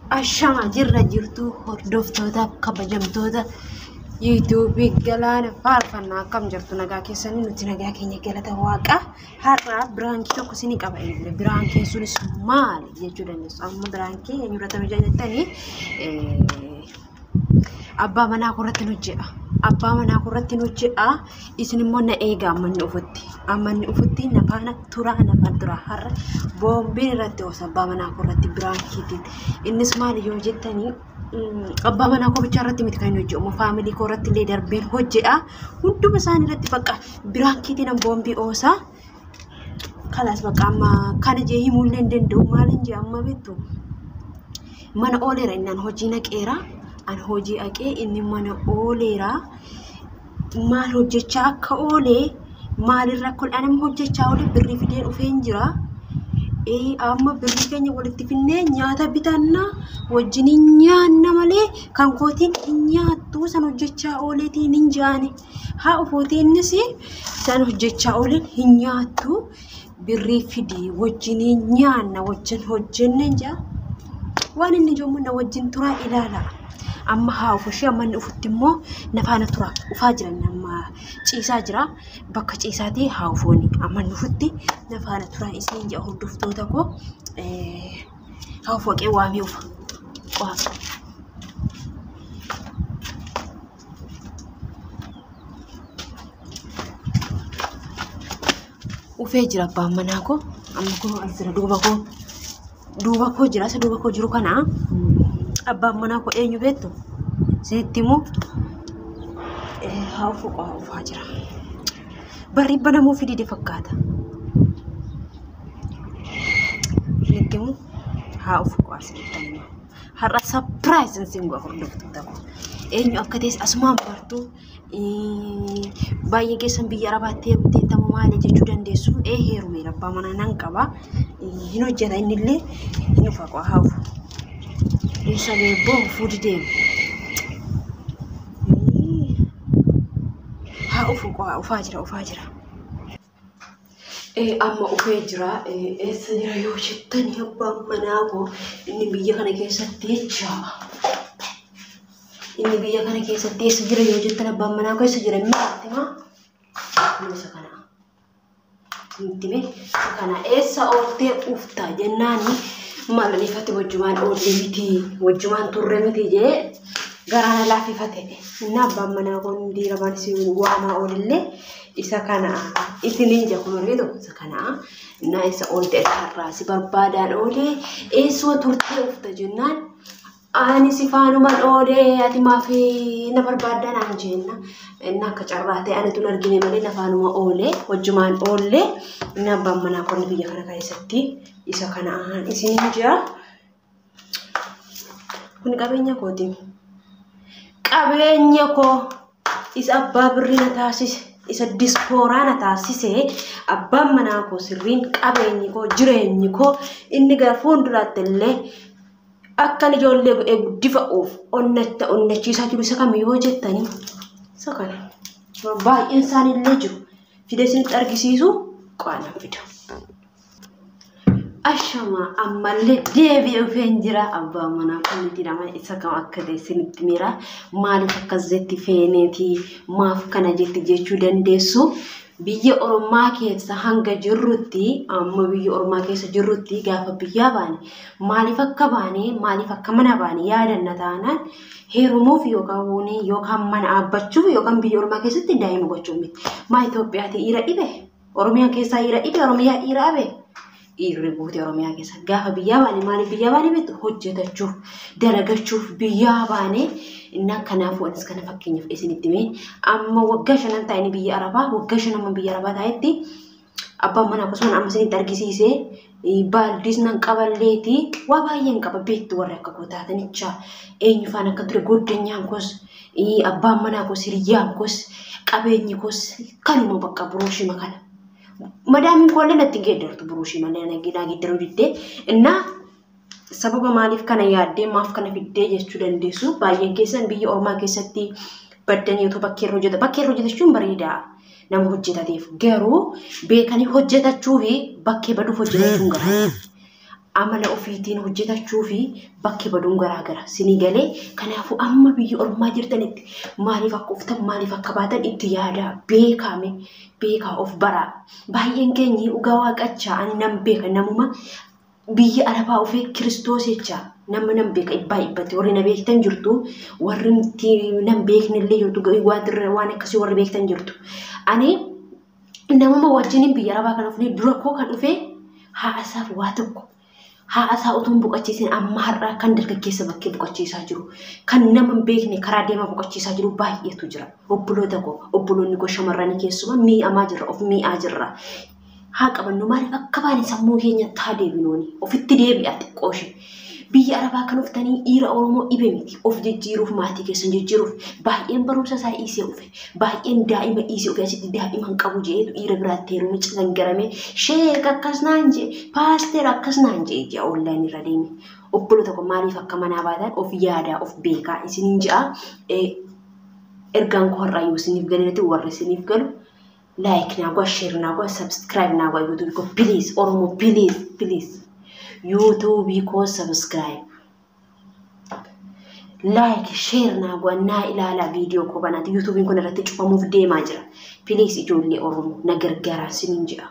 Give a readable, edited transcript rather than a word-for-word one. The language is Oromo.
Ashama jirra jirtuu hordoftootaaf kabajamtoota yuutuubii galaana faarfannaa akkam jirtu nagaa keessanii nuti nagaa keenya galata waaqa har'a biraankii tokko isinii qaba eenyudha biraankiin sunis maali jechuu dandeessu amma biraankii eenyurratti hojjaa jettanii abbaa manaa korratti hojjedha abbaa manaa korratti hojjedha isin immoo na eega amma inni ufutti amma inni ufutti na faana turaa na faana turaa har'a boombiin irratti oosa abbaa manaa korratti biraankiitiin innis maali yoo jettanii abbaa manaa koo bichaa irratti miti kan inni hojjetu faamilii koo irratti illee darbeen hojjedha hunduma isaanii irratti bakka biraankiitiin boombii oosa kalaas bakka amma kana jee himuu illee hin danda'u maaliin jee amma beektu mana ooleera innaan hojii naqeera an hojii haqee inni mana ooleera maal hojjechaa akka oolee maalirra akka oole anamma hojjechaa oole birrii fidee dhufeen jira. Amma birrii keenya walitti finnee nyaata bitanna wajjin nyaanna malee kan kootiin hin nyaattu san hojjechaa ooleetiin hin jaane haa ufuutii innis san hojjechaa ooleen hin nyaattu birrii fidii wajjin nyaanna wajjin hojjenne jaa waan inni ijoommoo na wajjin turaa ilaala. Amma haa ufushee amma inni ufutti immoo na faana tura ufaa jira amma ciisaa jira bakka ciisaatii haa ufooni amma inni ufutti na faana tura isin jedha hordoftoota koo haa ufu haqee waamee ufa waama. Ufee jira abbaan manaa koo amma kun as jira duuba koo jira isa duuba koo jiru kana abbaan manaa koo eenyu beektu isinitti immoo haa ufu haa ufaa jira. Barri banamuu fidide fakkaata. Isinitti immoo haa ufu haa isinitti immoo. Har'a sapiraayiz isin godha hordoftoota koo. Eenyu akka ta'es asumaan bartuu baay'een keessan biyya arabaatti heerumtee tamu maali jechuu dandeessu. Ee heerumeera abbaa manaa nan qaba. Hin hojjeta innillee hin ufa haa ufu. Eessa beebboo ufuu dideemu. Haa ufu ufaa jira ufaa jira. Amma ufee jira. Eessa jira yoo jettanii abbaan manaa koo inni biyya kana keessatti jecha. Inni biyya kana keessatti eessa jira yoo jettan abbaan manaa koo eessa jira inni himaa? Isa kana. Itti mee isa kana eessa ooltee ufta jennaani maal ifatti wajjumaan oolle miti wajjumaan turre miti jee garaa na laaffifate. Inni abbaan manaa kun dhiira si waamaa oolillee isa kana isiniin jedhu kun argitu isa kana innaa isa oolte har'aa si barbaadaan oolee eessuma turtee ufta jennaan ani si faanumaan oolee ati maaf na barbaaddaa naan jenna. Inni akka carraa ta'e ani tun argine malee na faanuma oolee wajjumaan oollee inni abbaan manaa kun biyya kana keessatti isa kana isiniin jira. Kun qabeenya kooti. Qabeenya koo isa abbaa birrii na taasise isa dispooraa na taasise abbaan manaa koo sirriin qabeenyi koo jireenyi koo inni gara fuulduraatti illee akkan ijoollee godhee guddifa'uuf onnachiisaa jiru isa kam yoo jettanii isa kana baay'een isaaniillee jiru fidee isinitti argisiisu qo'anaan fida. Ashama ammallee deebi'ee dhufeen jira abbaan manaa kun jedhama isa kam akka ta'e isinitti mira maaliif akkas jetti feeneeti maaf kana jetti jechuu dandeessu. Biyya ormaa keessa hanga jirrutti amma biyya ormaa keessa jirrutti gaafa biyyaa baane maaliif akka baane maaliif akka mana baane yaadanna taanaan heerumuuf yookaan yookaan mana dhaabbachuuf yookaan biyya ormaa keessatti daa'ima gochuuf miti. Maa Itoophiyaatti dhiira dhibe Oromiyaa keessaa dhiira dhibe Oromiyaa dhiira dhabe dhiirri guute Oromiyaa keessa gaafa biyyaa baane maaliif biyyaa baane beektu hojjetachuuf dalagachuuf biyyaa baane inni kanaafuu anis kana fakkeenyaaf isinitti mee amma waggaa 5 taa'anii biyya Arabaa waggaa 5 amma biyya Arabaa taa'etti abbaan manaa akkasuma amma isinitti argisiisee baaldiis nan qaballeeti waa baay'een qaba beektu warri akka koo taatanicha eenyu faana akka ture goddanyaan koos abbaan manaa koos hiriyyaan koos qabeenyi koos kanuma bakka buruushima kana. Madaamiin koollee natti geeddartu buruushii malee na geeddaruu diddee innaa sababa maaliif kana yaaddee maaf kana fiddee jechuu dandeessu baay'een keessan biyya ormaa keessatti baddanii otoo bakkee irra hojjeta bakkee irra hojjetachuun bareedaa nama hojjetateef garuu beekanii hojjetachuu fi bakkee baduuf hojjetachuun garaa. Amala ofiitiin hojjetachuu fi bakki baduun garaagara sinii galee. Kanaafuu amma biyya ormaa jirtanitti maaliif akka uftan, maaliif akka baatan itti yaadaa, beekame, beekaa, of baraa. Baay'een keenya, dhugaa waaqachaa, ani nan beeka, namuma biyya arabaa ufee Kiristoos jechaa nama nan beeka dhibbaa dhibbatti. Warri na beektan jirtu, warri nan beeknillee jirtu, waan akkasii warri beektan jirtu. Ani namuma wajjiniin biyya arabaa kan dhufne, dura koo kan dhufe, haadhasaaf waa tokko haadhasaa utuu hin boqochiisin amma har'aa kan dargaggeessa bakkee boqochiisaa jiru, kan nama hin beekne karaa deemaa boqochiisaa jiru baay'eetu jira. Obboloota koo, obboloonni koo shamarranii keessumaa mi'amaa jirra, of mi'aa jirra. Haa qabannu, maaliif akka baane sammuu keenya taa deebinuuni ofitti deebi'a xiqqoo ishee. Biyya arabaa kan dhuftanii dhiira Oromoo dhibe miti, of jijjiiruuf, maatii keessan jijjiiruuf. Baay'een barumsa isaa dhiisee dhufe, baay'een daa'ima dhiisee dhufe. Asitti daa'ima hin qabu jedheetu dhiira biraatti heerume, calangarame. Sheek akkas naan jee, paasteer akkas naan jee ji'a onlaayinii irra deeme. Obboloota koo, maaliif akka manaa baatan of yaadaa, of beekaa isiniin ji'a. Ergaan koo har'aa yoo isiniif galate, warri isiniif galu like naa godha, share naa godha, subscribe naa godha YouTube koo, please. Oromoo, please, please, YouTube koo subscribe, like, share naa godha, naa ilaalaa viidiyoo koo banaati. YouTubein kun irratti cufamuuf deemaa jira. Please, ijoollee Oromoo, na gargaaraa isiniin jedha.